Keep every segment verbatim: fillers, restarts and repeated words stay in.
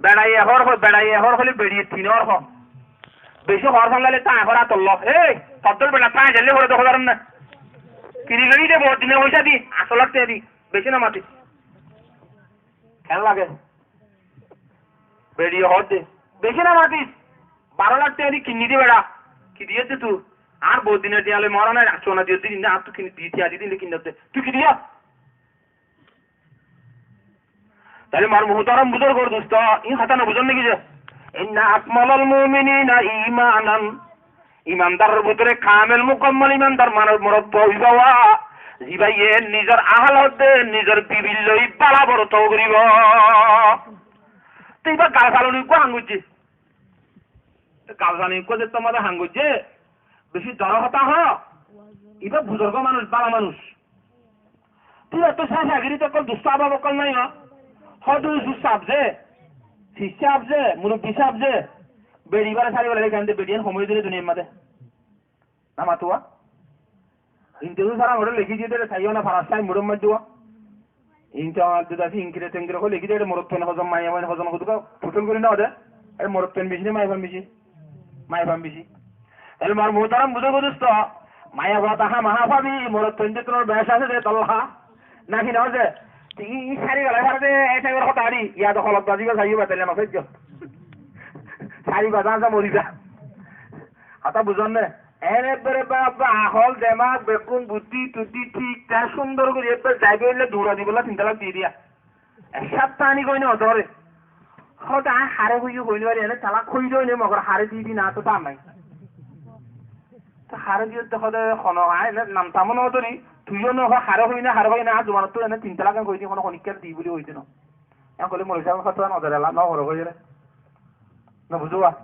Beçaiye ek hór hoó, beçaiye ek hór hoilé beçiye tin hór hoó. Beci hór fán lailé táñi hór átollo. Ei, hoddúr beça táñi zailé fore de hoó zarom na. Kini loiyí de bout dine foicá di, añctó lak teñá di, beci no matis. Keén lage? Beçiye hoó de, beci no matis. Baró lak teñá di kinní de beça. Ki diyé de tui? Añár bout dine tiañ loi mora nai, añctó na diyé de, añár tui kini di tiañ di dile kinní de. Tui ki diyós? Tóile mor muhtarom buzurgor dusto, in hotá no buzón né ki ze? Inna akmalal mu'minina imanan. Imandaror bútore kamel mukammal imandar manúic morot óibo, zibáye nizor ahal hoó de nizor bibir loi bála borto goríbo. Te ibá gal saloni uggúa han goijjé. Gal saloni uggúa ze tomade han goijjé, beci doro hotá hoó. Ibá buzurgo manúic, bála manúic. Tui etó cácagiri ókkol, dustó ahbab ókkol nái hoó. Hoó de Yusuf sáb ze, fir sáb ze, murubbi sáb ze, beçi ibáre sári felailé keén de, beçi en hom óiye de re duniyar maze. No mató. Interview sára mure lekí diyé de re, saiyó na, faras sai mure maijjó. Inte añár dudasi inkire tengire hoó lekí de re, morotfuain hozon, maiyafuain hozon, hoddúka futul gorí no de. Are morotfuain beci né maiyafuain beci? Maiyafuain beci. Tóile mor muhtarom buzurgo dusto, maiyafua to hámaha fabi, morotfuain de tunor bec asé de tolla. Náki no ze? Te i, i sári felai fare de, e táimor hotá di, yado holot bazibo saiyó ba, tóile no saijjó. Sári baza asé mori za. Hotá buzón né? En ebbere baba, ahol, demak, bekkún buddí tuddí thík thák cúndor gorí ebbe zaibo óile duñra dibolla tin talak di diya. Ek sáttá aní hoi no dóre. Hoó de añí hare hoiyó hoi no fari, ene talak hoi de óine mogor hare di di na to tar nai. To hare diyó de hoó de hono añí ene nam tam no dóri, tuiyó no hoó hare hoi na, hare hoi na, añár zubanottu ene tin talak en hoi di, hono honikka di buli hoi de no. En hoilé moulovi sáb hotá no dóre, no hore hoi re. No buzó ba?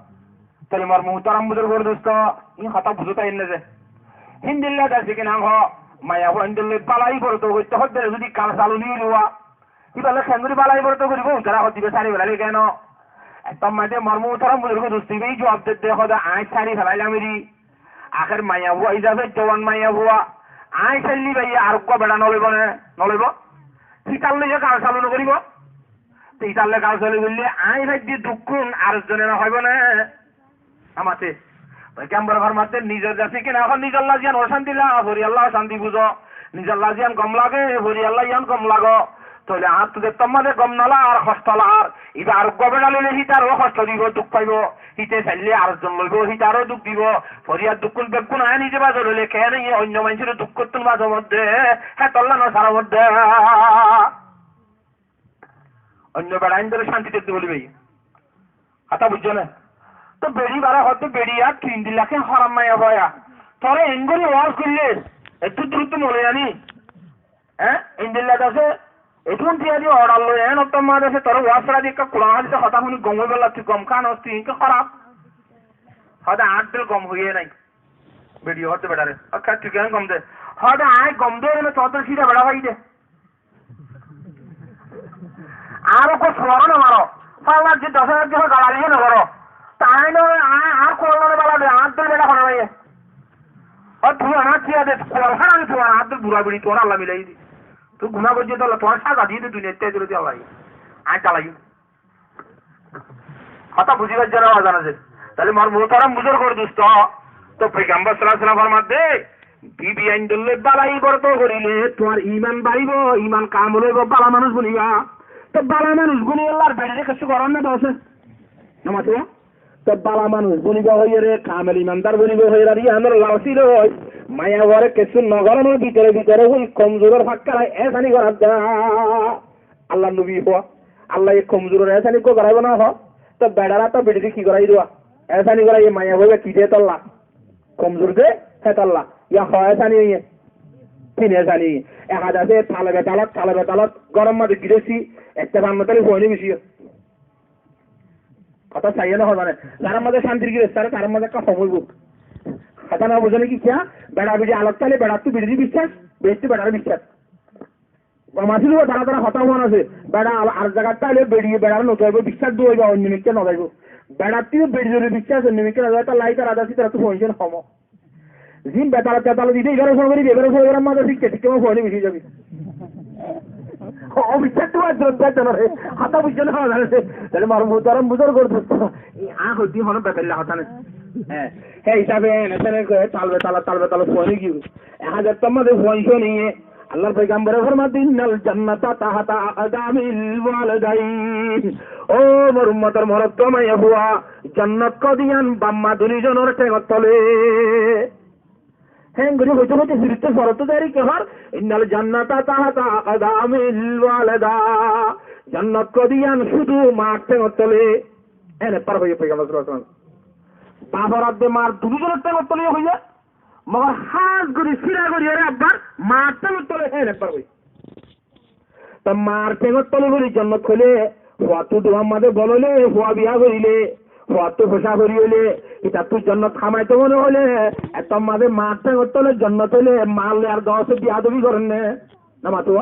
Tóile mor muhtarom buzurgor dusto, in hotá buzó táiyen né ze. Híndilla dasi kina hoó, maiyafuaindilla bálai borto goitté hoó de re, zodi gal saloni óile wa. Ibálla keéngorí bálai borto goríbo, untara hoó de ibá sári felailé keén? Ettór maze mor muhtarom buzurgor dusto ibá zuab der de hoó de, añí sári felailam eri. Ahér maiyafua, izafe juwan maiyafua. Añí sailé ibáye areggúa beça no loibo né? No loibo? Hítar loi gal saloni goríbo. Te ítar loi gal saloni goille añí faidde dukkún ar zone no faibo né? Amate. Foigambore formatte nizor dase kina ehón nizor laziyan ocanti lage, foriyalla ocanti buzo. Nizor laziyan gom lage, foriyalla yián gom lage. Tóile añáttu zettót maze gom no lar, hosto lar. Íba areggúa beça loile hítaro hosto dibo, duk faibo. Híte saille ar zon loibo, hítaro duk dibo. Foriyar dukkún beggún añí nize bazo loile keén, e oinno maincóre dukkottún bazo modde, hétolla no sara modde. Oinno beçaindóre cánti dódde buli bái. Hotá buijjó né? Tó beçi ibáre hoó de beçi, yá tui endilla ken horam maiyafua. Toré engorí waz goille, ettú duruttu moulovi aní. Há? Endilla dase, ettún tiya di order loi, en ottór maze dase, toré waz sara di ekka Kuran hádis hotá fúni gom óibolla, tui gom ken os, tui enke horaf. Hoó de añár dil gom hoiyé nái. Beçiye hoó de beçare. Aca, tui ken gom de? Hoó de añí gom de, ene tuáñttú cída beça fai de. Añáre uggúa suaró no maro. Fálla zodi doc házar di hoó, galali no goró. Te añí no, añí, añár kuwal no bála de, añár dóil beça hono nai. Ó, tui añár cíya de, kuwal hána de, tui añár dóil bura buri, tuáñr Allah milai di. Tui guná goijjó de Allah, tuáñr saza diyé de duniyait táki de Allah. Añí calaiyum. Hotá buzí faijjó né, wazan asé? Tóile mor muhtaram buzurgor dusto, tó Foigambor sallallahu alaihi wasallam formadde, bibi aindór loi bálai borto gorile tuáñr iman baribo, iman kamol óibo, bála manúic buniba. Tó bála manúic buni Allar beçire kessú gorór né dóce? No matiba? Tó bála manúic buniba hoiyóre, kamel imandar buniba hoiyóre, ar iyanor lalaci loi, maiyafuare kessú no gorónor bútore bútore hoi komzuror fakkara esani gorar dé. Allar nobi hoó, Allaye komzuror esani uggúa goráibo no hoó, tó beçara tó beçire ki goráibo? Esani goráiye maiyafua ki de tolla? Komzur de, hétolla. Yá hoó esani óiye. Tin esani óiye. Ek hadise talebe talak, talebe talak, góror maze giresti, ettefak no táile fuain beci óiye. Hotá saiyó né, hotá né. Zarár maze cántir giresti, tarár maze ekka hom óibo. Hotá no buzó né ki kiyá? Beça beçi alok táile beçattú beçire biccác, beçittú beçare biccác. Gom asé de, tará tará hotá fuan asé. Beça ar, ar zagat táile beçiye beçare no zaibo, biccác de óibo, oinno mikká no zaibo. Beçattú beçire biccác, oinno mikká no zaibo, tar lagi tará dasi taráttu fuain hom. Zin betalot betalot ide, ibáre fon goribi, ibáre fon goribi, maze sikka sikka fuain beci zaibo. Ó, ó, biccác tuáñr zurot zai de no re. Hotá buijjó né, hotá buijjó né. Tóile mor muhtarom buzurg or dustó, añí hoiddí hono bebella hotá nái. Hé, hé hísabe ene tene koi talbe tala, talbe tala fuain ói giyói. Ek házar tar maze fuain cóniye, Allar foigambore formaiyé de, "Innal jannata tahta aqdamil walidain." Ó mor ummotor morot maiya fua, jonnot kódiyan baf ma duni zonor théngor tole. Héen gorí hoite hoite firitte forot zai ki hoór, "Innal jannata tahta aqdamil walida." Jonnot kódiyan cúdu maar théngor tole. Héen ebbar hoiye foigambor sallallahu alaihi wasallam. Bafor adde maar duni zonor théngor tole hoiye. Mogor hás gorí, sira gorí, ere ebbar maar théngor tole, héen ebbar hoiye. Te maar théngor tole buli jonnot hoile, fuattú duar maze bol óile, fua biya goríle, fuattú focá fori óile, itattú jonnot hamaito mone hoile, ettór maze maar théngor tole jonnot óile, maar loi ar doc beyadobi gorer né? No mato?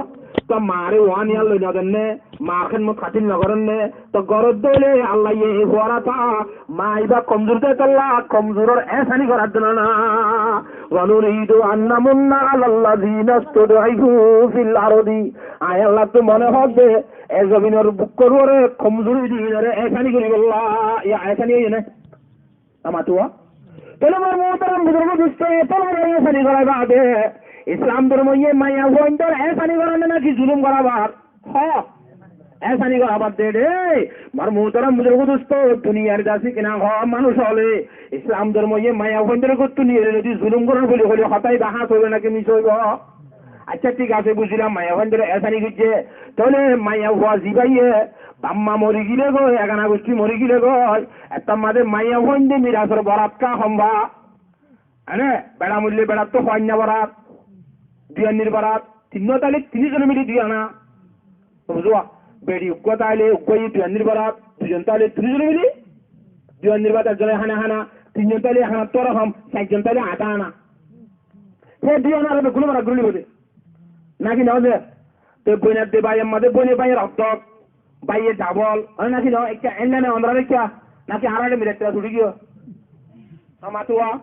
Te maare uán iyán loi no der né, maar hédmot hátir no gorer né, te gorot dóile Allaye e fuarata Ma iba komzur de tolla, komzuror ehsani gorar de na. Wa nuridu an namunna alal lazina stud'ifu fil ardi. Añí Allattú mone hoódde, e zobinor bukkor uore komzur dinore ehsani goribolla. Ya ehsani óiye né? Amatuwa? Tóile mor muhtaram buzurgo dustó, e tolla ehsani gorar bade Islam dormoye maiya fuaindor ehsani gorar né naki zulum gorabar? Hó, ehsani gorabar de de. Mor muhtaram buzurgo dustó, duniyar dasi kina hó manúic ókkole Islam dormoye maiya fuaindor uore gottú niyori nodi zulum gorer buli hoile hotá iba hás óibo naki mis óibo? Accá, thík asé, buzílam, maiya fuaindor uore ehsani goijje. Tóile maiya fua zibaiye baf ma mori gile goi, egana gucthí mori gile goi, ettór maze maiya fuainde mirasor borat ká hom ba? Ene, beça moille beçattú hoáinna borat, duiannir borat, tinnó taile tinnó zone mili dui ana. Buzó? Beçi uggúa taile uggúaye duiannir borat, duizon taile tinnó zone mili duiannir borat, ekzone hana hana, tinnzon taile hanattú aró hom, sairjon taile adá ana. Te dui ana aró beggúne borat gorí loibo de. Naki no de? Te boin adde bái, amma de boine báiyor oddok, báiye dabol, oi naki no? Ekka enne ne onora ekka, naki añára ere mirat tira tuli giyo? Amatuwa,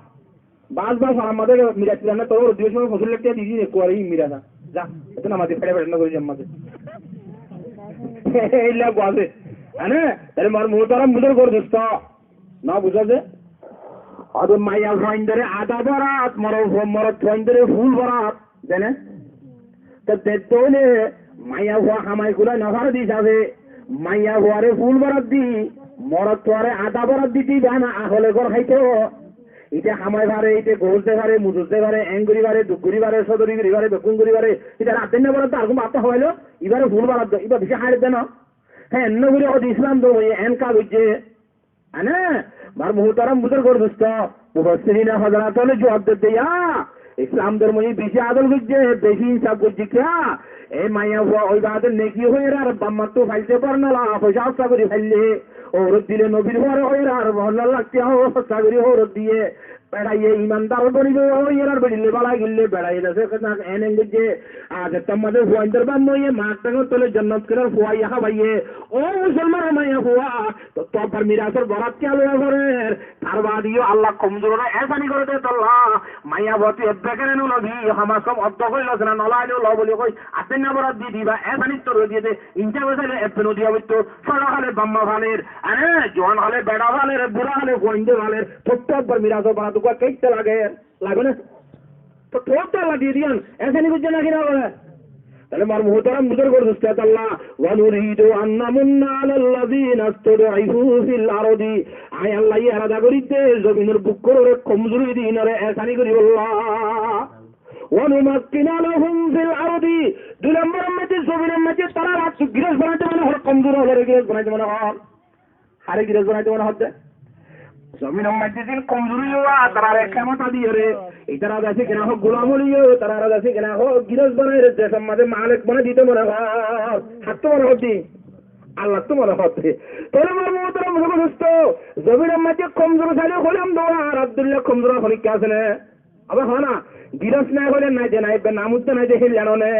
bas bas añára amma de mirat tira na, toóu diyo somoi fosul lek tiya di din ekku are mirat na. Za, ete namaz di fere fere no gori amma de. Eilla guase. Ane, ere mor muhtaram buzurgo dustó. No buzó de? Ode maiya fuaindore adá borat, morot, morot fuaindore ful borat. Zene? Te dette óile maiya fua hamai kulai no fare de hísabe, maiya fuare ful borat di, morot fuare adá borat di diba na, ahole gór háito. Ite hamai fare, ite gós de fare, muzur de fare, eng gori fare, duk gori fare, sodori gori fare, bekkún gori fare, ite rat din borat di ar gún baf hamailo, ibare ful borat do, iba beci háir de no. Te enne gori ode Islam dormoye en ka goijje. Ane, mor muhtaram buzurgo dustó, mufassirine hozorat ókkole juab der de ya, Islam dormoye beci adol goijje, beci insaf goijje kiya? E maiya fua ói bade neki óiye ar baf mattú failde bor no la, foisa hóssa gori faille. Ourot dile nobir fua óiye ar bor no la, hóssa gori ourot diye. Beçaiye imandar bonibo óiye ar beçille bala gille, beçaiye dase ene goijje. Ar ettór maze fuaindor baf moiye maar théngor tole jonnot kinar fuaiye hábaiye. Ó musolman maiya fua, Tottú abbar mirasor borat kiyá loiya forer? Tar bade yó Allah komzurore ehsani gore de tolla. Maiya fua tui ebbe kene no lobi, ham as ham oddok óile asé na, no laile lo buli hoi, atenna borat di diba, ehsani tore diye de, inta besaile ebbe no diya boitto, sóro hale bamma faler, are, juan hale bera faler, bura hale fuainde faler, tottú abbar mirasor borat uggwá keitte lager. Lagó na? Te tottú Allah diye diyan, ehsani goijje naki no gore? Tóile mor muhtaram buzurgo dustó, Allah, wa nuridu an namunna alal lazina stud'ifu fil ardi. Añí Allah ye erada gorí de zobinor bukkor uore komzur dinore ehsani goribolla. Wa numakkina lahum fil ardi. Dui lombor maze zobinor maze tarare giros banaito mone hor, komzur ókkolore giros banaito mone hor. Hare giros banaito mone hoó de? Zominor maze zin komzur óiye, tarare kemota diyore, itará dase kena hó gulam óiye, tarare dase kena hó giros banaire, desor maze malek banai dito mone hoó. Hattú mone hoó de? Allattú mone hoó de? Tóile mor muhtaram buzurgo dustó, zominor maze komzur saile hoilam de, ar Abdullah komzur ar honikka asé ne? Abar hoó na, giros nai hoile nai de nai, ebbe namut de nai de héilla no ne,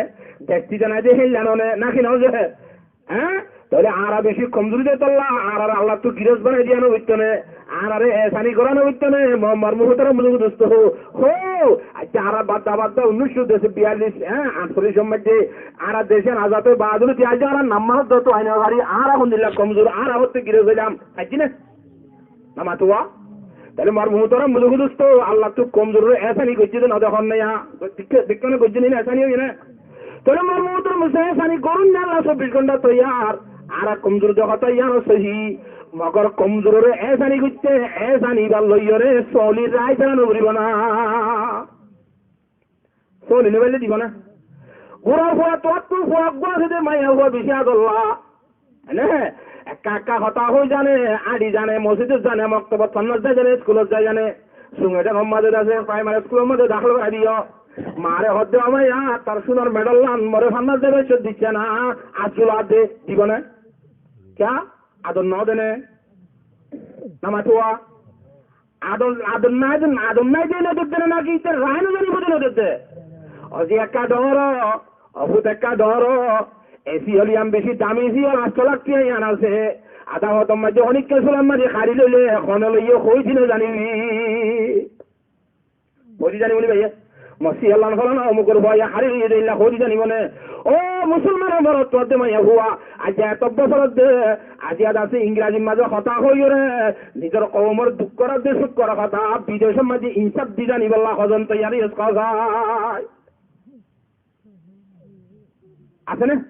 desti de nai de héilla no ne, naki no ze? Há? Tóile añára beci komzur de tolla, añárare Allattú giros banai diya no foitto ne? Añáráre ehsáni gorá no foitto né, mo-, mor muhtarom buzurg dustó. Hó, aijja añára badda badda unnúiccó deci biyallic, há, añctollic or maze añára dec azad ói baade aijja añára nam mazé dóro aini no fari, añára hondilla komzur, añára hotte gire zailam, aijja né? Namatuwa? Tóile mor muhtarom buzurg dustó, Allah ttu komzurore ehsáni goijjé de no dekón né ya? Dekón, dekón goijjé né, ehsáni óiye né? Tóile mor muhtarom buzurg, ehsáni gorón né Allah sobbic gonta toiyar. Añára komzur de hotá yián o sóhi, mogor komzurore ehsáni goitté, ehsáni ibár loiyóre sóli rai sára no foribó ná. Sóli no faille dibó ná. Gura fua, tuáñttu fua uggwá asé de, maiya fua beci adolla. Né? Ekka ekka hotá hoi zane, añçi zane, mosjidot zane, moktobot fonnat zai zane, iskulot zai zane. Sunge de Muhammad asé, primary iskulor maze dakhil gorai diyo. Mare hoó de, "Ó maiya, tor sunor medal lan more fonnat zaibar icca dicce na, aijja de," dibó né? Kiyá? Ador no de né? Namatuwa? Ador, ador nai de, ador nai de no de né naki ite rai no zanibo de no de? Ó zi ekka dóro, ó fut ekka dóro, esi óile yián beci dami, esi óile añctó lak tiya yián asé. Adá hotor maze honikka sular maze hári loile, hone loiye hoi di no zanibi. Hoi di zanibo ni báiye? Mosjid allan hola na, omukor fua ye hári loiye de illa hoi di zanibo né? Ó musolmanor morot fua de maiya fua, aijja eto bosor de, aijja de asé Ingrazir maze hotá hoiyóre, nizor koumor duk gorar de suk gora hotá, bidecor maze insaf di zanibolla hozon toiyar, yes hozai. Asé né?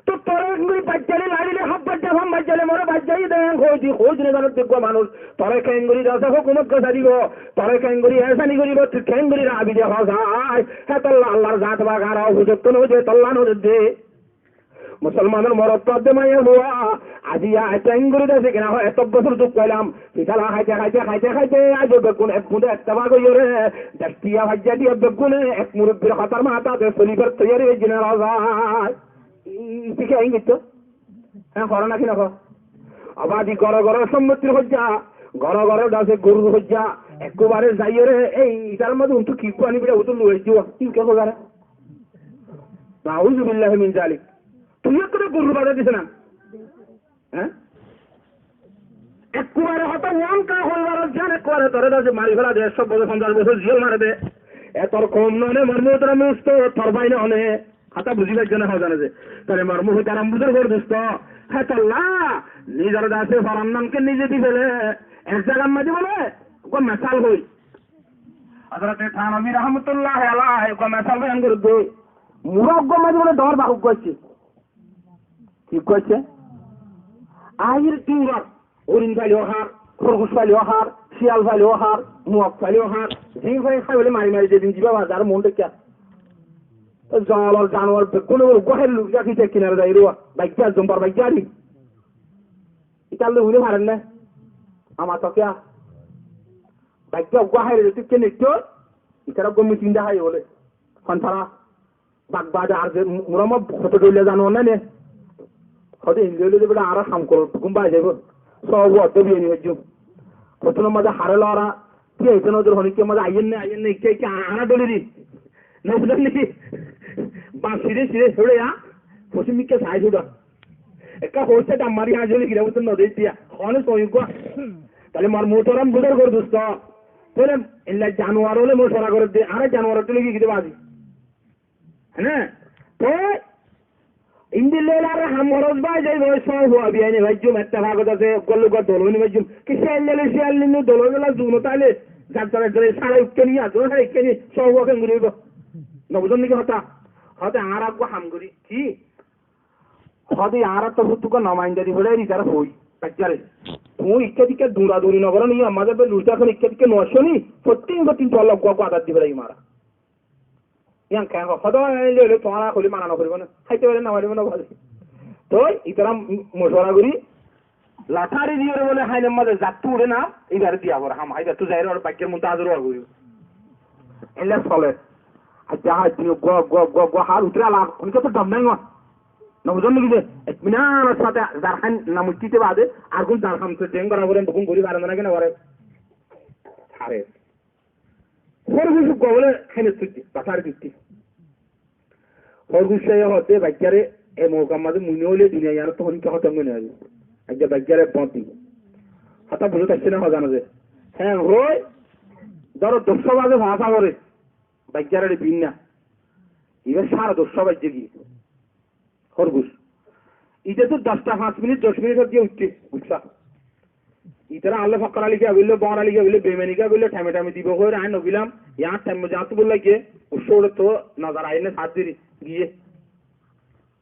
Toi tore kengori baijjale larile, haf baijja, fam baijjale more baijjai de, hoi di, hoi di ne zano de uggwá manúc. Tore kengori de asé hókumot gosai dibo, tore kengori ehsáni goribo, tui kengori rabi de hozai. Hé tolla Allar zat ba garo, huzur tun uje tolla no de. Musolmanor morot fua de maiya fua, aijja eto kengori de asé kina, eto bosor duk failam, Fisala háite, háite, háite, háite, aijja beggún ek gundé ettefak óiyore, dec tiya faijja diya beggúne ek murubbir hotár matá de solibar toiyari ói zine rozai. I-, ite ki ain gitto? Hé, horo naki noko? Abadi goro goro sombottir hojja, goro goro dase gorur hojja, ekkubare zaiyore, ei, itar maze untu ki kuani bida utu luwai diwa, inke hojare. Nauzubillahi min zalik. Tui ekkore gorur baza dise na? Hé? Ekkubare hotá uán ka hoi bar zan, ekkubare tore dase mari fela de, ekcó bosor, fonjaic bosor jel mare de. E tor koum noó ne, mor muhtarom dustó, tor bái noó ne. Hotá buzi faijjo né, hó zane ze. Tóile mor muhtarom buzurgor dustó, hé tolla, nizor dase foran nonke nize di fele, ek zagar maze bole, uggwá mesal hoi. Hazrote Thanvi rahmatullahi alaihi uggwá mesal boyan gorer de. Mura uggwá maze bole dor ba uggwá asé. Ki hoiye? Añárar din ot horin faile ó hár, horgos faile ó hár, ciyal faile ó hár, muag faile ó hár, zin faile hái bole mari mari zedin ziba bazar mon dekya. Zongolor januar beggún uggwá hái loi zai kinare zai ruwa, baikka zombar baikka ri. Itar loi hune faren na? Amar to kiya? Baikka uggwá hái loi zai kinare to, itar uggwá miting de hái bole. Hon tara. Bag bade ar ze mu-, mura ma hoto dhoilla zanuwar nai ne? Hoto indi óile ze bela añára ham goror gum bai zaibo. Sob uwa to biyani hojjum. Hotunor maze hare lora, ki aite nozor honikka maze aiyen ne, aiyen ne, ikka ikka añára dholi di. No buzon niki? Bas sire sire sore ya, fosim mikka sai suda. Ekka hoitte dam mari hañs óile gira buzon no de itiya. Hone soi gua. Tóile mor muhtaram buzurgor dusto. Tóile illa januwar óile mocwara gorer de, añára januwar óile ki gide bazi. Hé? Te indilla ar ham horos bai zaibo, só fua biyai ni faijjum, ettefakot asé, uggwar loi uggwar dol ói ni faijjum. Ki siyal loi siyal ni dol ói gela zun ói táile, zar zar ek zar sára ikká ni, ar zar sára ikká ni, só fua kengori óibo? No buzon niki hotá? Hotá añára uggwá ham gori. Ki? Hotá añára torfóttu uggwá nomaindari fore ri zar hoi, baijjare. Tui ikká dikká dura duri no goro ni, amar zar luta kon ikká dikká no asho ni, fottin fottin tuálla uggwá uggwá adar di fore añára. Yián keén hoó? Hoó de, "Ei, le, le, tuáñra hoilé mana no foribo na. Háite fare na faribo na bole." Toi ítara m-, mocwara gorí, lotari diyóre bole háinor maze zattú uçé na, ibare diya fore ham, ibare zaire baikkar muntazor ówa foribo. Eilla soler. Aijja hái din uggwá, uggwá, uggwá, uggwá, hár utre ala, unkar to dam nai. No buzon niki de? Itminanor sáte zar háin nam uttite bade, ar gun zar ham to den gora fore, bekkún gorí fare na, na ki no fare? Fare. Horgos uggwá bole háinot tuijje, lotari tuijje. Horgos sáye hoó de, "Baikkare, e moukar maze mui no óile duniya yiánot to honikka hótom ói no zaibo." Aijja baikkare bót di. Hotá buzót aiccé né, hozan asé? Héen hoi, dóro doccúa bazé fása goré, baijjé ar binná. Ibá sáre doccúa baijjé giyé. Hórgus. Ite tó doccúa fañs minit, doc minit ót giyé uiththé, buijjó. Itará añálla fokkóra likiya goillé, bóra likiya goillé, beimani kiya goillé, thaime thaime dibo hoói aññí nogilám, yián thaim mozé añáttu bólla giyé, uccúa uçé tó nozar aiyé né, sár diri giyé.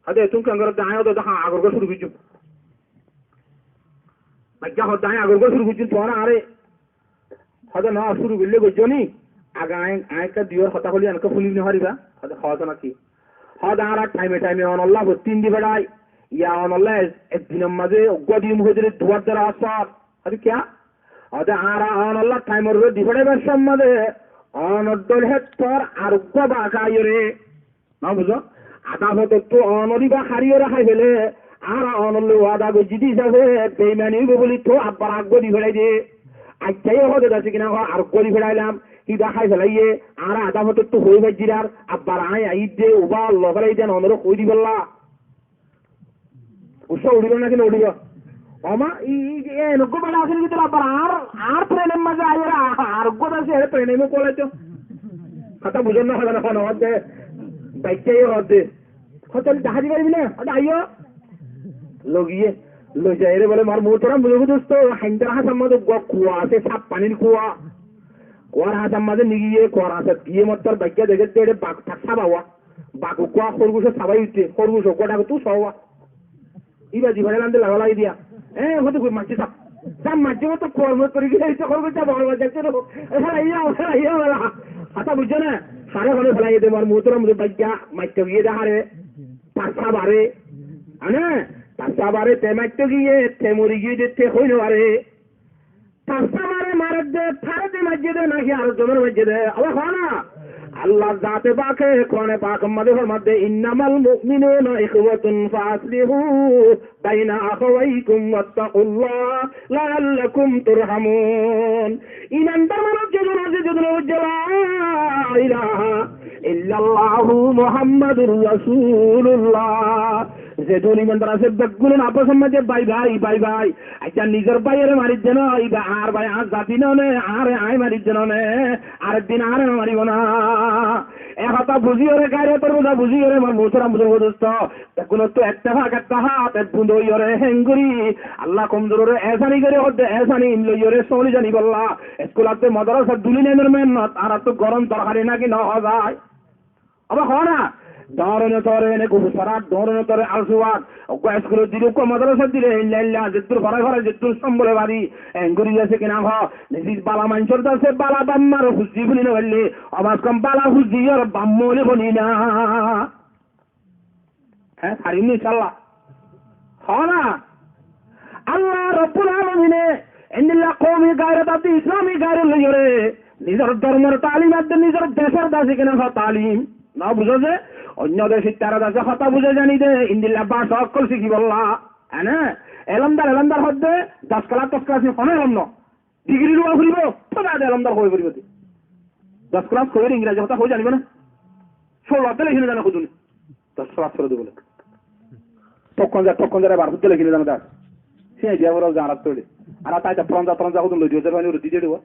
Hode etún keén goródde, aññí hode há agor gua cúru goijjúm. Baijjá hode aññí agor gua cúru goijjúm, tuáñra añáre hode no cúru goillé goijjó ni, age aññí, aññí ekká diyór hotá hoilé enekká fúni no faribá, hode hoóto naki. Hode añára thaime thaime onolla fottín di feçái, ya onolla ek, ek dinor mazé uggúa diyum hoói dile duwar dara asar. Hode kiyá? Hode añára onolla thaimor uore di feçáibar somot mazé onor dóil héttor ar uggúa baka aiyóre. No buzó? Ada fotottú onor ibá háriyoré hái fele, añára onolloi wada goijjí de hísafe beimani óibo buli tó abbar aggúa di feçái de. Aiccá, yó hode dase kina hoó, aggúa di feçáilam, ibá hái felaiyé, añára ada fotottú hoói faijjír ar, abbar aññí aiyír de, ubá lo félai de, onoré hoói dibolla. Uccúa uçíbo náki no uçíbo? Oma, i, i, e, eneggúa beça asé né bútore abbar añár, añár prenor mazé aiyóre, a, areggúa asé, ere prenor mazé kolaito. Hotá buzón né, hotá no, hotá no, hotá baijjá yó hotá. Hotá dahá di faribi né, hotá aiyó. Logiyé, loi zaiyóre bóle, mor muhtaram buzurg dustó, haindor hañsar mazé uggúa kua asé, saf fanir kua. Kuar hañsar mazé nigiyé, kuar hañsat giyé mottor baijjá deké de ere bak, tak saf awa. Bak uggúa hórgusor sabái uiththé, hórgus uggúa dhákottú sówa. Ibá di fare lande laga lagi diya. E, hotá koi maijjé saf. Saf maijjé mottor kuar mot kori giyé, ite hórgus saf awa maijjé saf. E, hara iya, hara iya, hara. Hotá buijjó né? Hare hone felai de, mor muhtaram buzurg baijjá, maitto giyé de hare. Passa bare. Ane? Passa bare, te maitto giyé, te mori giyé de, te hoi no fare. Tassa mare maredde, tarede majjede naki ar zonor majjede? Abar hoó na. Allar zate pake Kurane pak or maze formadde, "Innamal mu'minuna ikhwatun fa aslihu baina akhawaykum wattaqullaha la'allakum turhamun." Imandar manuj zedun ase, zedun hoijje, "La ilaha illallahu Muhammadur Rasulullah." Zedun imandar ase, beggún apos or maze bái bái, bái bái. Accá, nizor báiyore maridde no, iba añár bái, añár zati no ne, añáre aññí maridde no ne, arek din añáre no maribo na. E hotá buzíyore, gairotor hotá buzíyore, mor muhtaram buzurg dosto, beggúnottú ettefak, ettehad, ek bund óiyore, héngori, Allah komzurore ehsani gorí hodde, ehsani loiyore sóli zanibolla. Eskulottú, modrasat duli nenor mehénnot, añárattú gorom torkari naki no hozai? Abar hoó na, dóñr óine tore ene gufusarát, dóñr óine tore alsuwát, uggwá eskulot dile, uggwá modrasat dile, éilla éilla, zeddúr farai farai, zeddúr sómbole fari, engori asé ki na hoó, niziz bala maincór dase bala bafmar fuzzi boni no faille, abar kom bala fuzzi or bafma óile boni na. Hé, farim ni, inshaAllah. Hoó na, Allah Rabbul Alamine endilla koumi gairot adde, Islami gairot loiyore, nizor dormor talim adde, nizor decor dase ki na hoó talim. No buzó ze, oinno dec ittara dase hotá buzé zani de, endilla báca okkol sikibolla. Ene, elomdar, elomdar hodde, doc kelas, doc kelas ni hono elom no. Digiri luwa foribo, to bade elomdar hoi foribo de. Doc kelas hoiyore Ingrazi hotá hoi zanibo na? Cólo atte lekí no zane hodún. Doc kelas fore de bole. Tokkon za, tokkon za, ebar hudde lekí no zane de. Siñai diya fore zarat tole. Ar taita pronza, pronza hodún loi diyo, zefani ure di diyo.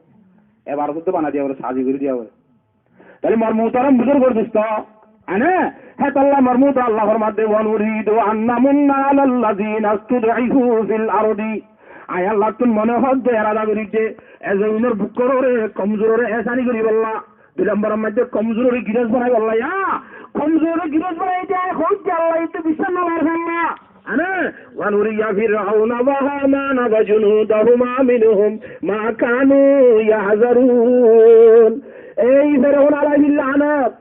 Ebar hudde bana diya fore, sazi gori diya fore. Tóile mor muhtaram buzurg dosto, ane, hé tolla mor muhtaram Allah formadde, "Wa nuridu an namunna alal lazina stud'ifu fil ardi." Añí Allahtún mone hoó de, erada gorí de, e zominor bukkorore, komzurore ehsani goríbolla. Dui lombor or maze komzurore girós banaibolla, ya. Komzurore girós banai de, añí hoó de Allah, ite biccác no gorer Allah. Ane, "Wa nuriya Fir'auna wa Hamana wa junudahuma minhum ma kanu yahzarun." Ei Firaun alaihi lanat.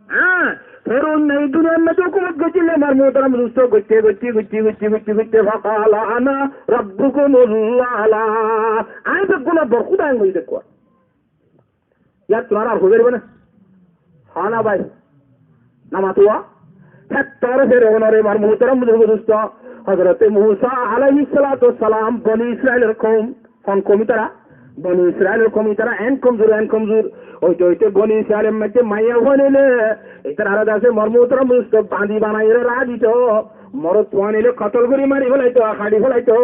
Há, Firaun ei duniyar maze hukumot goijjíl, mor muhtaram dosto, goijjé, goijjé, goijjé, goijjé, goijjé, goijjé, "Faqala ana rabbukumul a'la." Añí beggúnor bor Huda, añí goijjé dekkuwa. Yar tuáñra ar hoi fariba na? Hoó na bái. No matuwa? Hettór Firaunore, mor muhtaram buzurg dosto, Hozrote Musa alaihissalatu wassalam, Boni Israilor koum, hon koum itara? Boni Israilor koum itara en komzur, en komzur. Óite óite Boni Israilor maze maiya fuain óile, itarare dase mor muhtaram buzurg dosto, bandi banaiyore raha dito. Morotfuain óile kotol gorí mari felaito, hári felaito.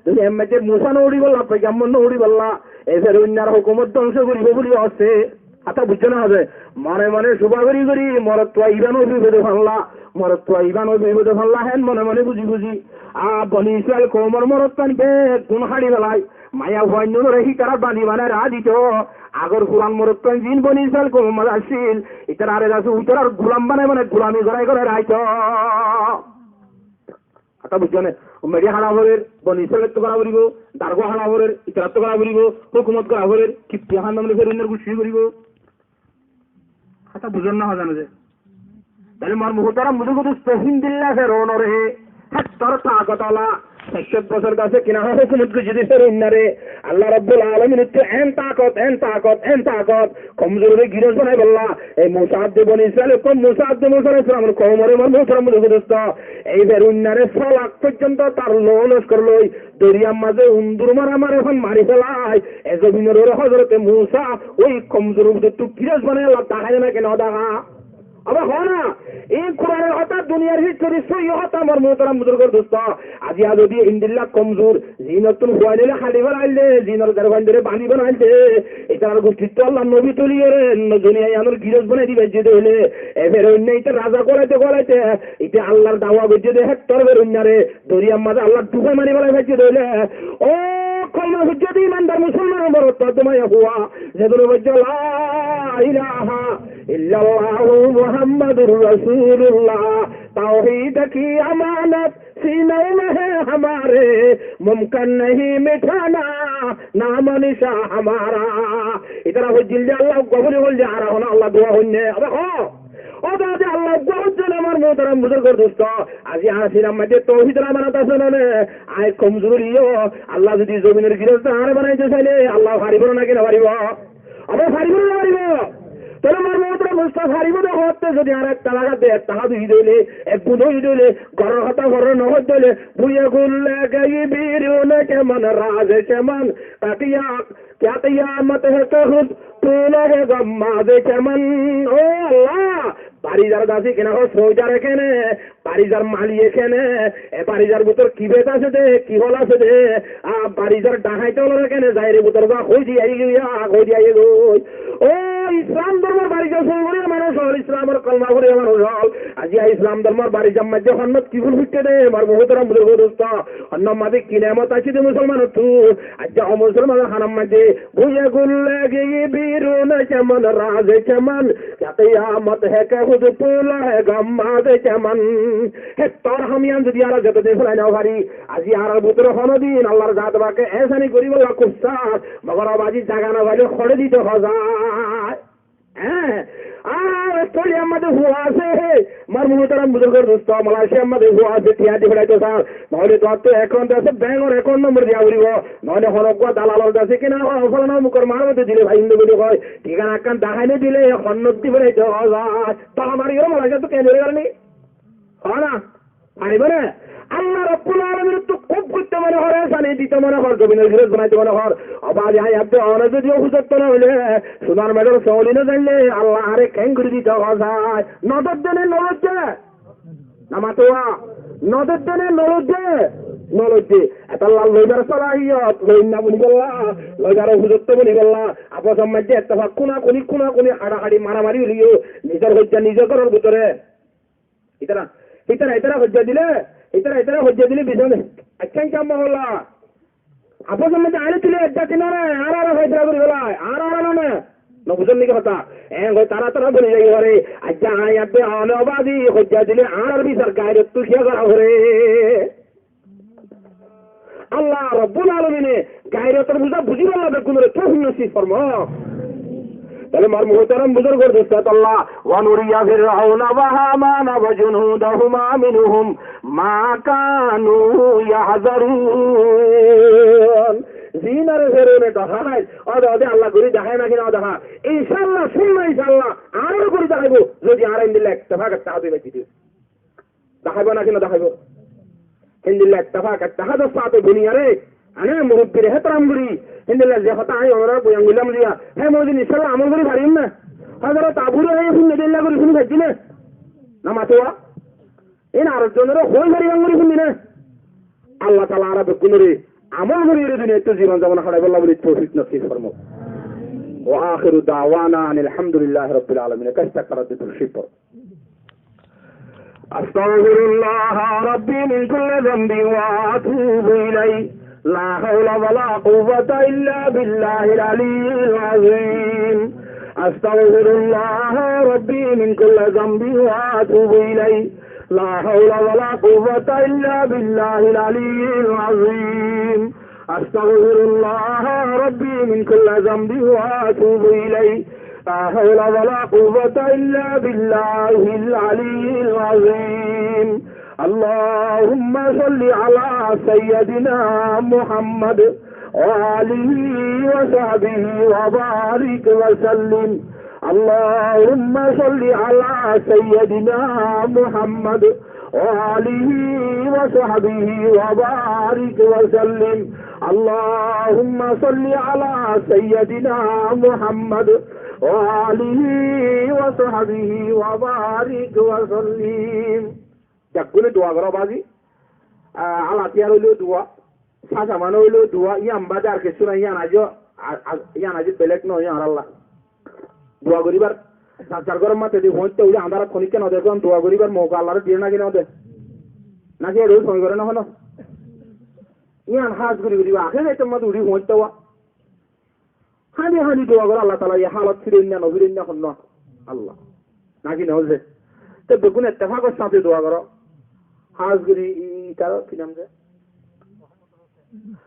Duniyar maze Musa no uçíbolla, foigambor no uçíbolla, e Feroinnar hókumot dóngso goríbo buli hoósse. Hotá buijjó né hoóde? Mone mone suba gorí gorí morotfua ibá no bibode falla, morotfua ibá no bibode falla, héen mone mone buzí buzí. A Boni Israil koumor morotfuain beggún hári felai. Maiyafuain ókkolore hítarar bandi banai raá dito. Agor furan morotfuain ziín Boni Israil koumor maze accíl, ítarare zasú ítarar gulam banai banai gulami gorai gorai raito. Hotá buijjó né? Media hára forer, Boni Israilottú hára foribo, dargah hára forer, ítarattú hára foribo, hókumot hára forer, kipti hánda mane Feroinnar guccí foribo. Hotá buzón né hoózan de? Tóile mor muhtaram buzurgo dustó, híndilla Ferounore, héttor takot ola, saiccót bosór dase kina hókumot goijjé de Ferounnare, Allah Rabbul Alaminottú en takot, en takot, en takot, komzurore giros banaibolla, ei Musa abde Boni Israil, kom Musa abde Musa aláihis salamor koumore mor muhtaram buzurgo dustó, ei Ferounnare só lak foijjonto tar lou loskor loi, doriyar maze undur mara mari fán mari felai, e zobinor uore Hozorote Musa ói komzuror bútottú giros banai Allah dahái né naki no dahá? Abar hoó na, e Kuranor hotá, duniyar histori sóiyi hotá, mor muhtaram buzurgor dustó. Aijja zodi endilla komzur, ziínottún fuain óile hári felailde, ziínor garfuaindóre bandi banailde, ítarar gucthíttú Allar nobi tuliyóre, no duniyai anor giros banai di faijjé de óile, e Ferounne ítar raza golaite golaite, íte Allar dawa goijjé de héttor Ferounnare, doriyar maze Allah dufai mari felai faijjé de óile, ó kolma foijjó de imandar musolman, morotfua, maiyafuá, zedún foijjó la ilaha illallahu Muhammadur Rasulullah, tauhid ki amanat sine mein hai hamare, mumkin nahi mithana, naam o nishan hamara. Ítara foijjé de Allah uggwá buli hoilde, añára hono Allah duwa hoinné? Abe hoó. Ó dade, Allah uggwá hoijjé né, mor muhtaram buzurgor dustó. Aijja añárar sinar maze tauhidor amanat asé né? Añí komzur óileyo, Allah zodi zobinor girós añáre banaito saile, Allah faribo né naki no faribo? Abe faribo né no faribo? Tóile mor muhtaram dustó, faribo de hoótte, zodi añára ek talak de, ek talak di de óile, ek gún di de óile, góror hotá góror no hoó de óile, búye gulle giyé birune keman, raze keman, katiya Kya kiyamat hai ke khud puna hai gam maze chaman. Ó Allah, barizar dasi kene hoó, soidare kene, barizar maliye kene, e barizar bútor ki bet asé de, ki hol asé de, a barizar daháit ólore kene, zaire bútor ba hoi di aigoi, hoi di aigoi. Ó Islam dormor barizar sói goriya manúc ól, Islamor kolma foriya manúc ól. Aijja Islam dormor barizar maze honnot ki ful fuitte de, mor muhtaram buzurgo dustó, honnot maze ki nemot asé de musolmanottú. Aijja ó musolmanor hanor maze búye gulle giyé birune keman, raze keman, kya kiyamat hai ke khud puna hai gam maze chaman. Héttor ham yián zodi añára zeto din felai no fari, aijja añárar bútore honodin Allar zat pake ehsani goríbolla kúb sar, mogor ó bazi zaga no faile hore dito hoó zai. Há, ar Australiar maze fua asé, mor muhtaram buzurgor dustó, Malaysiar maze fua asé, tiañ di felaito sar, noóile tuáñrtu account asé, bankor account nombor diya foribo, noóile honó uggwá dalalor dase kene, ó, folana omukor maarfot dile faiyum de buli hoi, thikana ekkán dahái no dile, honnot di felaito hoó zai, tala mari óre Malaysiattú kene dóri félani? Hoó na? Faribo né? Allah Rabbul Alaminottú kúb goitto mone hoór, ehsani dito mone hoór, zobinor girós banaito mone hoór. Ó bazi, añí abde one zodi ó fusatto no óile, sunar medor souli no zaille, Allah añáre keéngorí dito hoó zai. No dóijje né no loijje? No mato, no dóijje né no loijje? No loijje. Etolla loibar salahiyot, loinna buli bolla, loibar ó fusatto buli bolla, afosor maze ettefak, kunakuni, kunakuni, haçahaçi, maramari óileyo, nizor hoijja nize góror bútore. Ítara, ítara, ítara hoijja dile, ítara, ítara hoijja dile bisan de. Accá, incá Allah. Afosor maze aile tule ek jati no ne, añára añára faisala gori felai, añára añára no ne. No buzón niki hotá? Eén hoi tara tara boli zai fare. Aijja añí abde one ó bazi hoijja dile añárar bisar gairottú kiyá gora fore? Allah Rabbul Alamine gairotor buza buzibolla beggúnore toufik nosib formok. Tóile mor muhtaram buzurgor dustó, Allah, ونري فرعون وهامان وجنودهما منهم ما كانوا يحذرون. Ziínore Feroune dahái, ó de, ó de Allah gorí dahái naki no dahái? Incá Allah, summa incá Allah, añára gorí daháibo, zodi añára endilla ettefak ettehad ói faijji de. Daháibo naki no daháibo? Héndilla ettefak ettehador sáte duniyare, ane murubbire hétaram gorí, héndilla ze hotá añí onorare boyan goillám ziya, hé mozin incá Allah amol gorí farim né? Hozorot Abure hé fúinne dilla gorí fúni faijjí né? No mato? Iín ar ekzonoré hoi fariban gorí fúnni né? Allah taala añára beggúnoré amol gorí ere duniyaittú zibon zabon háraibólla buli toufik nosib formok. Wa akhiru da'wana anil hamdulillahi rabbil alamin. Kasta karat de turship. أستغفر الله ربي من كل ذنب وأتوب إليه. لا حول ولا قوة إلا بالله العلي العظيم. أستغفر الله ربي من كل ذنب وأتوب إليه. لا حول ولا قوة إلا بالله العلي العظيم. أستغفر الله ربي من كل ذنب وأتوب إليه. لا حول ولا قوة إلا بالله العلي العظيم. اللهم صل على سيدنا محمد وآله وصحبه وبارك وسلم. اللهم صل على سيدنا محمد وآله وصحبه وبارك وسلم. اللهم صل على سيدنا محمد وآله وصحبه وبارك وسلم. Beggúne dua goró bazi. Ah, alatiyar óileyo dua, sásaman óileyo dua, yían bade ar kessú nai, yían aijjó, a-, a-, yían aijjó belek no, yían Allah. Dua goríbar, zar zar góror mazé de foóñtte óile añára honikka no dekón, dua goríbar mouka Allaré diye náki no de? Náki eçé foóñi goré no hono? Yían hás gorí gorí, ahéri raittor mazé uçí foóñtte wá. Háñdi háñdi dua goró, Allah taala e hálot firáinna no firáinna honnúa? Allah. Náki no ze? Te beggún ettefakor sáñte dua goró. Hás gorí i-, i-, itaró ki nam ze?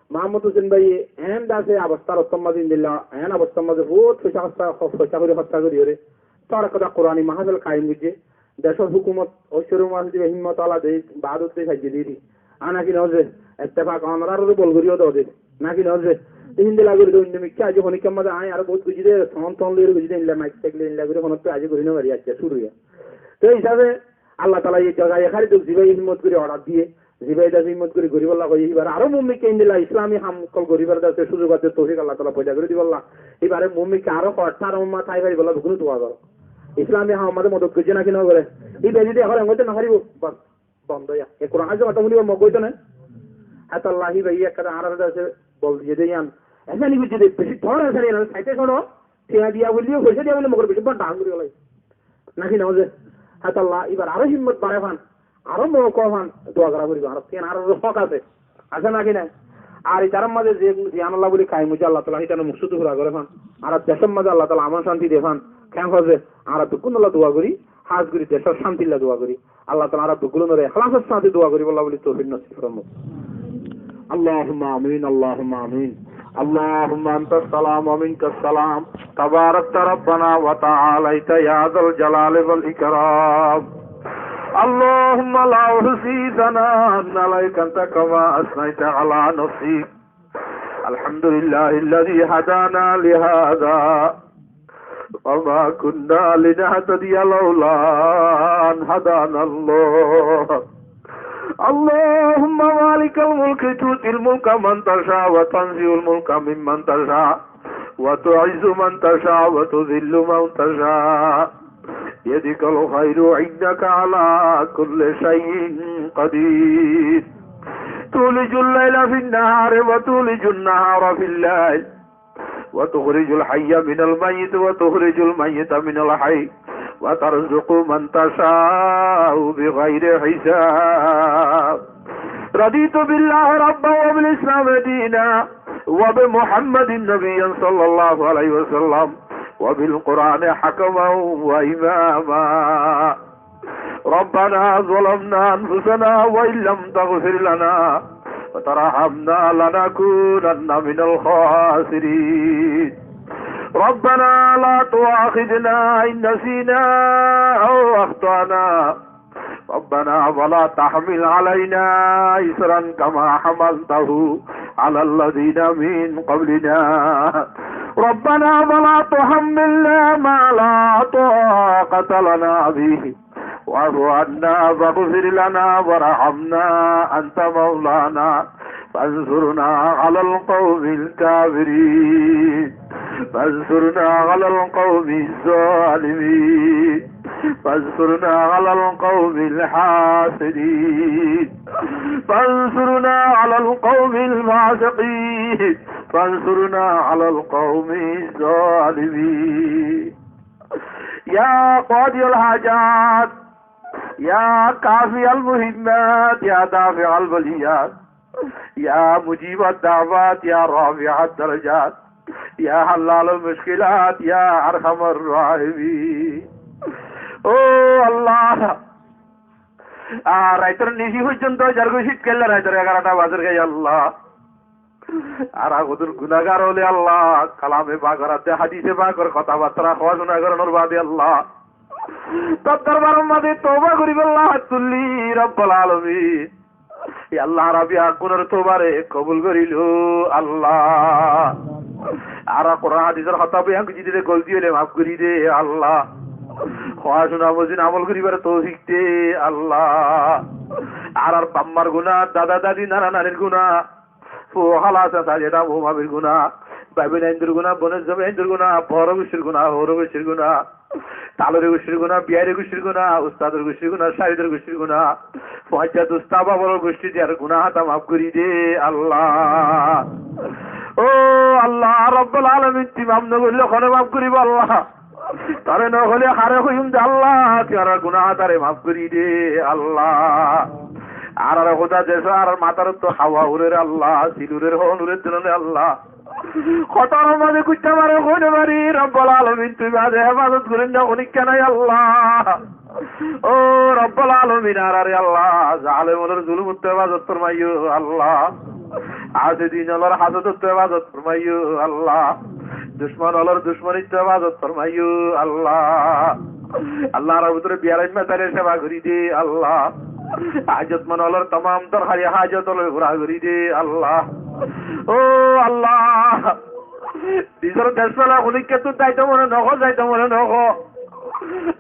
Mahamud Husén báiye eén dase abostár ottór mazé indilla, eén abostár mazé bóut foicá hossá, foicá gorí hossá gorí óre. Tór ekkán Kurani mahafil kaim goijjé. Decór húkumot, ói córu mazé diba hímmot ala de, baádot de, saijjé de. Ana ki no ze? Ettefak onoráre bol gorí ó de. Náki no ze? Te híndilla gorí de, oinno mikká aijjó honikka mazé añí aró bóut goijjí de, ton ton loi goijjí de, endilla maik taik loi endilla gorí honóttu aijjó gorí no fari, accá, cúru óiye. Te hísabe Allah taala e jaga e hári duk, zibáye hímmot gorí order diye, zibáye dase hímmot gorí goríbolla hoiye, híbare aró muúmikká endilla Islami ham ókkol goríbar dase suzug ar toufik Allah taala foida gorí dibolla, híbare muúmikká aró hoçé ar umma tái faribólla beggúne dua goró. Islami ham mazé modot goijjé náki no goré? Híba zodi ehón engoité no faribó, bas. Bondo ya. E Kuran hadis hotá fúnibar mouka óito né? Hétolla híba ye ekkán añárar dase bol diye de yián. Esáni goijjé de, beci tór esáni yián, saite cóñço, tiañ diya foille, foicá diya foille, mogor beci bor dangor gorí félaiye. Náki no ze? Hétolla íbar aró himmot bare fán, aró mouka fán, dua gorá foribo, aró tiañ aró hók asé. Asé náki nai? Ar ítarar mazé ze, ziyánolla buli kaim óiye Allah taala hítarar muksud fura goré fán. Ar decór mazé Allah taala aman cánti de fán. Keén hoó ze? Añára beggúnolla dua gorí, hás gorí decór cántilla dua gorí. Allah taala añára beggúnore ehlasor sáñte dua goríbolla buli toufik nosib formok. اللهم آمين، اللهم آمين. اللهم أنت السلام ومنك السلام. تباركت ربنا وتعاليت يا ذا الجلال والإكرام. اللهم لا أحصي ثناء عليك أنت كما أثنيت على نفسك. الحمد لله الذي هدانا لهذا وما كنا لنهتدي لولا أن هدانا الله. اللهم مالك الملك تؤتي الملك من تشاء وتنزع الملك ممن تشاء وتعز من تشاء وتذل من تشاء بيدك الخير إنك على كل شيء قدير. تولج الليل في النهار وتولج النهار في الليل وتخرج الحي من الميت وتخرج الميت من الحي وترزق من تشاء بغير حساب. رضيت بالله ربا وبالإسلام دينا وبمحمد نبيا صلى الله عليه وسلم وبالقرآن حكما وإماما. ربنا ظلمنا أنفسنا وإن لم تغفر لنا وترحمنا لنكونن من الخاسرين. ربنا لا تؤاخذنا إن نسينا أو أخطأنا. ربنا ولا تحمل علينا إصرا كما حملته على الذين من قبلنا. ربنا ولا تحملنا ما لا طاقة لنا به واعف عنا واغفر لنا وارحمنا أنت مولانا فانصرنا على القوم الكافرين. فانصرنا على القوم الظالمين. فانصرنا على القوم الحاسدين. فانصرنا على القوم الفاسقين. فانصرنا على القوم الظالمين. يا قاضي الحاجات، يا كافي المهمات، يا دافع البليات، يا مجيب الدعوات، يا رافع الدرجات، يا حلال المشكلات، يا أرحم الراحمين. Ó Allah, ar raitor nisi foijjonto zargói, cítkalla raitor egarota bazar goi Allah. Añára hoddúr gunagar óile Allah, kalame pak or adde, hadise pak or hotábatta hoóna cúna gorónor bade Allah, tor dorbar or maze touba goríbolla hát tulí, Rabbul Alamin. Ya Allah, añára beggúnor toubare kobul gorí lo Allah. Añára Kuran hadisor hotá boi añguri dile golti óile maf gorí de Allah. Hoóna cúna mozin amol goríbar toufik de Allah. Añárar baf mar guná, dada dadi, nana nanir guná, fua hala sasa jeta fua mamir guná, bái boinaindur guná, bonor zamaindur guná, boro guctir guná, horo guctir guná, talori guctir guná, biyari guctir guná, ustador guctir guná, cáhidor guctir guná, fuañijja dustó bábor guctir diyar guná hotá maf gorí de Allah. Ó Allah, Rabbul Alamin, tui maf no goille hone maf goríbo Allah? Tore no hoile hare hoiyum de Allah, tui añárar guná hotare maf gorí de Allah. Añárar hóda dec, añárar matár uore hawa urer Allah, sil urer, hon urer de no ne Allah. Hotar maze kuitta mare hoi no fari, Rabbul Alamin, tui bade hefazot gorinna honikka nai Allah. Ó Rabbul Alamin, añárare Allah, zalem ólor zulumottu hefazot formaiyo Allah. Hasidin ólor hasadottu hefazot formaiyo Allah. Ducmon ólor ducmonittu hefazot formaiyo Allah. Allah, añárar bútore biyarain masailor sefa gorí de Allah. Hajotmon ólor tamam dorhari hajot ólor fura gorí de Allah. Ó Allah, nizor dec fela honikka ttu zaito mone no hoó, zaito mone no hoó.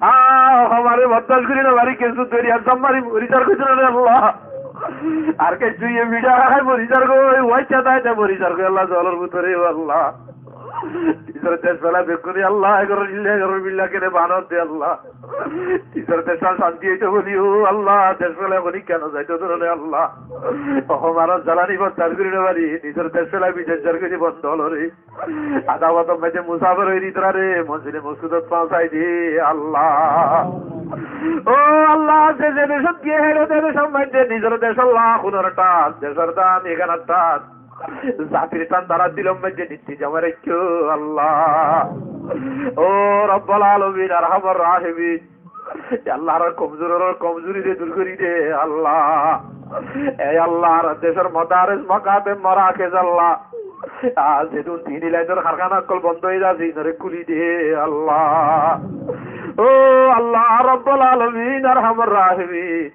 Ah, ó mare bordac gorí no fari, kessú doriya zaf mari mori zargói de no ne Allah. Ar kessú ye miṭha hái mori zargói, uáicca dai dai mori zargói Allah, zolor bútore, ó Allah. Nizor dec fela beggúne Allah, egoror illa, egoror billa kene banor de Allah. Nizor decor cánti óito buli, ó Allah, dec fela honikka no zaito de no ne Allah. Ó mare zalani bordac gorí no fari, nizor dec fela bidec zargói de bondo ólore. Adabator maze musafer ói itarare monzile moksudot foóñsai de Allah. Ó Allah, ze ze decot giyé héçe de decor maze nizor dec Allah, hunor than, decor than, iganor than, zatir than tarár dilor maze niti jomai raikko Allah. Ó Rabbul Alamin, Arhamar Rahimin, ya Allah, añárar komzur ólor komzurire dur gorí de Allah. E Allah, añárar decor modares, mokateb, morakez Allah, ar zedún dini lainor karkana ókkol bondo ói zar, inore kúli de Allah. Ó Allah, Rabbul Alamin, Arhamar Rahimin,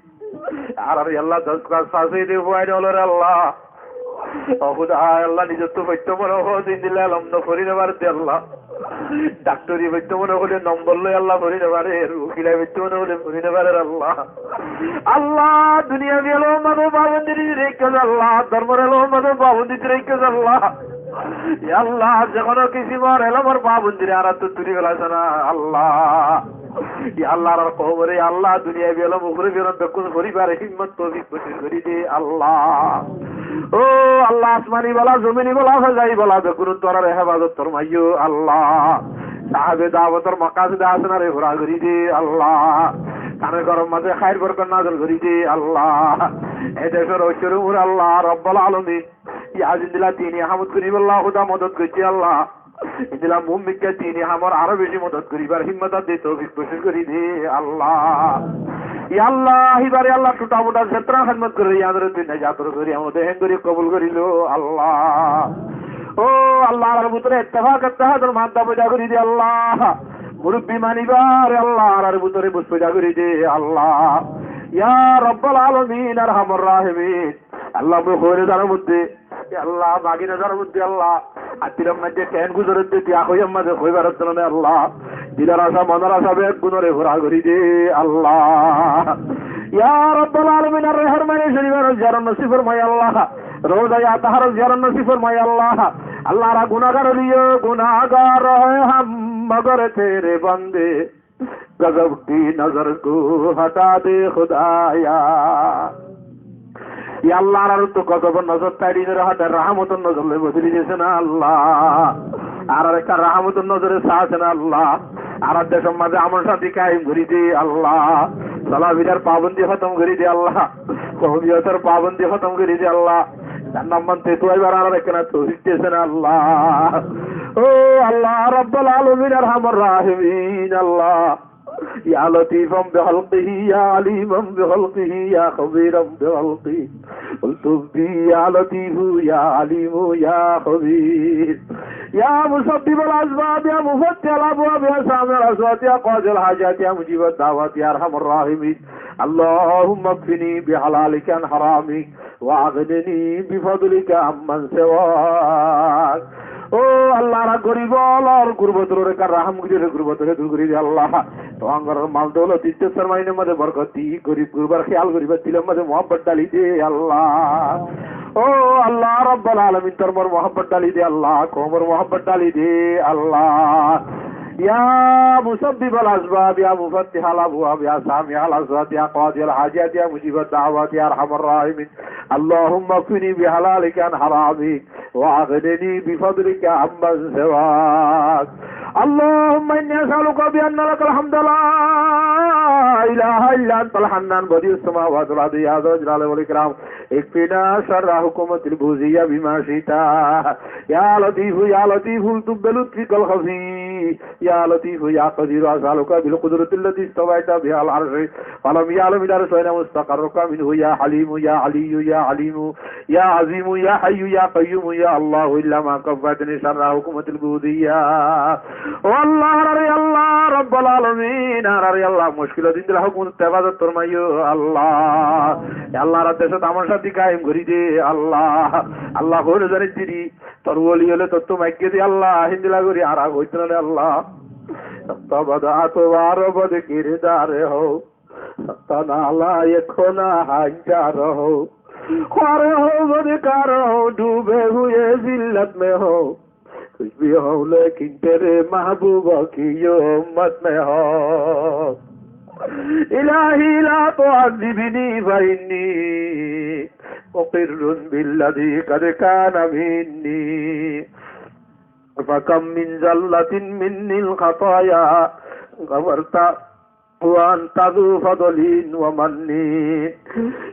añárar ya Allah, doc fañs fáse de fuain ólore Allah, ó Huda, Allah, nizottú foitto mone hoó, endilla elóm no fori no fare de Allah. Daktori foitto mone hoile nombor loi Allah fori no fare, ukilai foitto mone hoile fori no fare Allah. Allah, duniyai elómor maze fabondi di raikko Allah, dormor elómor maze fabondi di raikko Allah. Ya Allah, ze hono kisimor elómor fabondire añárattú tuli felaisó na Allah. Ya Allah, añárar koumore, ya Allah, duniyai elóm, ukhrabi elóm beggún foribar himmot toufik nosiv gorí de Allah. Ó Allah, asmani bala, zomini bala, fazai bala, beggúnottú añárare hefazot formaiyo Allah. Sahabe dawotor mokasede hasanare fura gorí de Allah. Tarár góror maze hair borkot nazil gorí de Allah. E decor oicór umor Allah, Rabbul Alamin, ya zendilla dini hamot goríbolla Huda modot goijjé Allah, endilla muúmikká dini hamor aró beci modot goríbar himmot ar de toufik nosiv gorí de Allah. Ya Allah, híbare Allah, thuta mota zetará hédmot gorer, iyanore tui nejator zoriya mone héng gorí kobul gorí lo Allah. Ó Allah, añárar bútore ittefak ittehador madda foida gorí de Allah. Murubbi manibare Allah, añárar bútore buz foida gorí de Allah. Ya Rabbul Alamin, Arhamar Rahimin, Allah, mui hoi no zanor modde, ya Allah, magi no zanor modde Allah, attiror maze ken guzorer de, tiya hoiyar maze hoi farer de no ne Allah. Dilor asa, monor asa beggúnore fura gorí de Allah. Ya Rabbul Alamin, añárar Haramaine Corifainor ziyarot nosib formai Allah. Rozaye Atharor ziyarot nosib formai Allah. Allah, añára gunagar óileyo, gunagar hé hum magar tere bande. غضب کی نظر کو ہٹا دے خدایا۔ Ya Allah, añárar uore gozobor nozor táirile, añárar uore rahámotor nozor loi bodoli diyos na Allah. Añárare ekka rahámotor nozore saiyos na Allah. Añárar decor maze amon cánti kaim gorí de Allah. Solafirar pabondi hótom gorí de Allah. Koumiyotor pabondi hótom gorí de Allah. Jannator maze tuáibar añárare ekkána toufik diyos na Allah. Ó Allah Rabbul Alamin, Arhamur Rahimin Allah. يا لطيفا بخلقه، يا عليما بخلقه، يا خبيرا بخلقه. الطف بي يا لطيف يا عليم يا خبير. يا مسبب الأسباب، يا مفتح الأبواب، يا سامع الأصوات، يا قاضي الحاجات، يا مجيب الدعوات، يا أرحم الراحمين. اللهم اكفني بحلالك عن حرامك، وأغنني بفضلك عمن سواك. Ó Allah, añára gorib ókkolor gurbotor uore ekka rahám gorí de, gurbotor dur gorí de Allah. Tuáñr mal doulot, izzot sormainor maze borkot di, gorib gurbar héyal goribar dilor maze muhábbot dháli de Allah. Ó Allah Rabbul Alamin, tor mor muhábbot dháli de Allah, koumor muhábbot dháli de Allah. يا مسبب الأسباب، يا مفتح الأبواب، يا سامع الأصوات، يا قاضي الحاجات، يا مجيب الدعوات، يا أرحم الراحمين. اللهم اكفني بحلالك عن حرامك، وأغنني بفضلك عمن سواك. اللهم إني أسألك بأن لك الحمد لا إله إلا أنت الحنان بديع السماوات والأرض يا ذا الجلال والإكرام. اكفنا شر حكومة البوذية بما شئت. يا لطيف يا لطيف الطف بلطفك الخفي. يا لطيف يا قدير أسألك بالقدرة التي استويت بها على العرش فلم يعلم العرش أين مستقرك منه يا حليم يا علي يا عليم يا عظيم يا حي يا قيوم يا الله إلا ما كفيتني شر حكومة البوذية. Ó Allah, añárare Allah Rabbul Alamin, añárare Allah muckilot indilla hókumot tebazot formaiyo Allah. Ya Allah, añárar decot amon cánti kaim gorí de Allah. Allah, hoóre zani diri, tor woli óile tottú maigge de Allah, híndilla gorí añára hoitó na Allah. سخت بدأت و عربد کردار ہو، سخت نالائق و ناہنجار ہو، خوار ہو بدکار ہو، ڈوبے ہوئے ذلت میں ہو، کچھ بھی ہو لیکن تیرے محبوب کی امت میں ہو۔ الہی لا تعذبنی فإنی مقر بالذی قد کان منی۔ فكم من زلة مني الخطايا غفرت وأنت ذو فضل ومن۔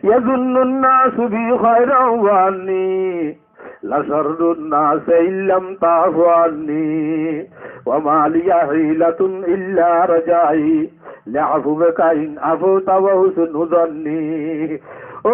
يظن الناس بي خيرا وأني لشر الناس إن لم تعف عني، وما لي حيلة إلا رجائي لعفوك إن عفوت وحسن ظني. Ó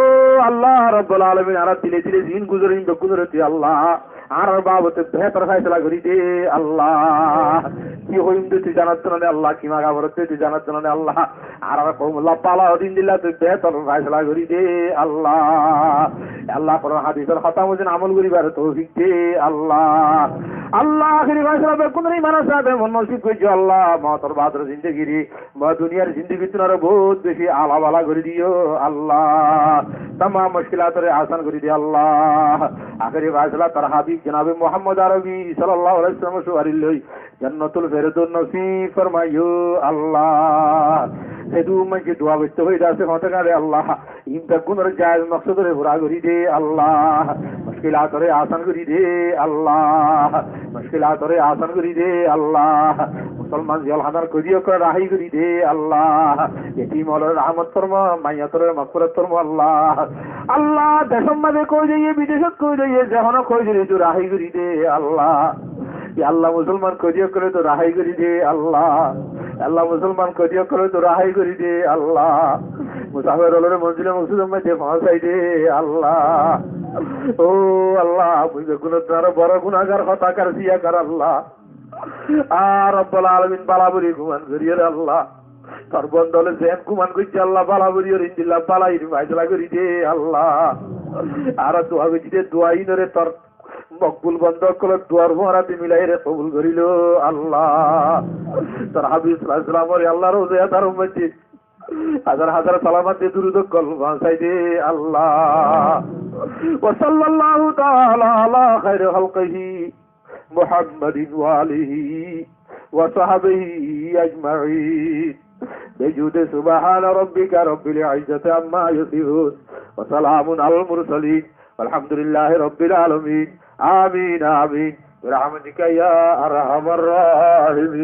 Allah Rabbul Alamin, añárar dile dile zin guzorim beggúnore tui Allah añárar babote behétor faisala gorí de Allah. Ki hoiyum de tui zanos na Allah, ki maga forer de tui zanos na Allah. Añárar koumolla bála ódin dilla tui behétor faisala gorí de Allah. Allah, Kuran hadisor hotá mozin amol goríbar toufik de Allah. Allah, ahéri faisala beggúnore imanor sáte mor nosib goijjó Allah. Moutor baador zindegire ba duniyar zindegittún aró bout beci ala bala gorí diyo Allah. Tamam muckilatore asan gorí de Allah. Ahéri faisala tor habib jonabe Muhammod Arabi sallallahu alaihi wasallamor suwari loi Jannatul Firdaus nosib formaiyo Allah. Hédun maincé dua goitte hoiyé de asé, hoté gare Allah. In beggúnor jaiz moksodore fura gorí de Allah. Muckilatore asan gorí de Allah. Muckilatore asan gorí de Allah. Musolman ziyól hánar koidi ókkol rahái gorí de Allah. Yetim ókkolore rahmot formo, maiyatore magfirat formo Allah. Allah, decór maze koidi óiye, bidecót koidi óiye, ze hono koidi óiye, tui rahái gorí de Allah. Ya Allah, musolman koidi ókkolore tui rahái gorí de Allah. Ya Allah, musolman koidi ókkolore tui rahái gorí de Allah. Musafir ókkolore monzile moksudor maze foóñsai de Allah. Ó Allah, mui beggúnottún aró boro gunagar, hotakar, siyakar Allah. Á Rabbul Alamin, bala buri guman goríyo re Allah. Tor bonda ókkole zen guman goijjé Allah, bala buri ókkole endilla balair faisala gorí de Allah. Añára dua goijjí de, dua inore tor mokbul bonda ókkolor duar fuáñrati milaire kobul gorí lo Allah. Tor habib sallallahu alaihi wasallamore Allah, roze atar ummat de házar házar salam de durud ókkol foóñsai de Allah. وصلى الله تعالى على خير خلقه محمد وآله وصحبه أجمعين. بجود سبحان ربك رب العزة عما يصفون. وسلام على المرسلين. والحمد لله رب العالمين. آمين، آمين. برحمتك يا أرحم الراحمين.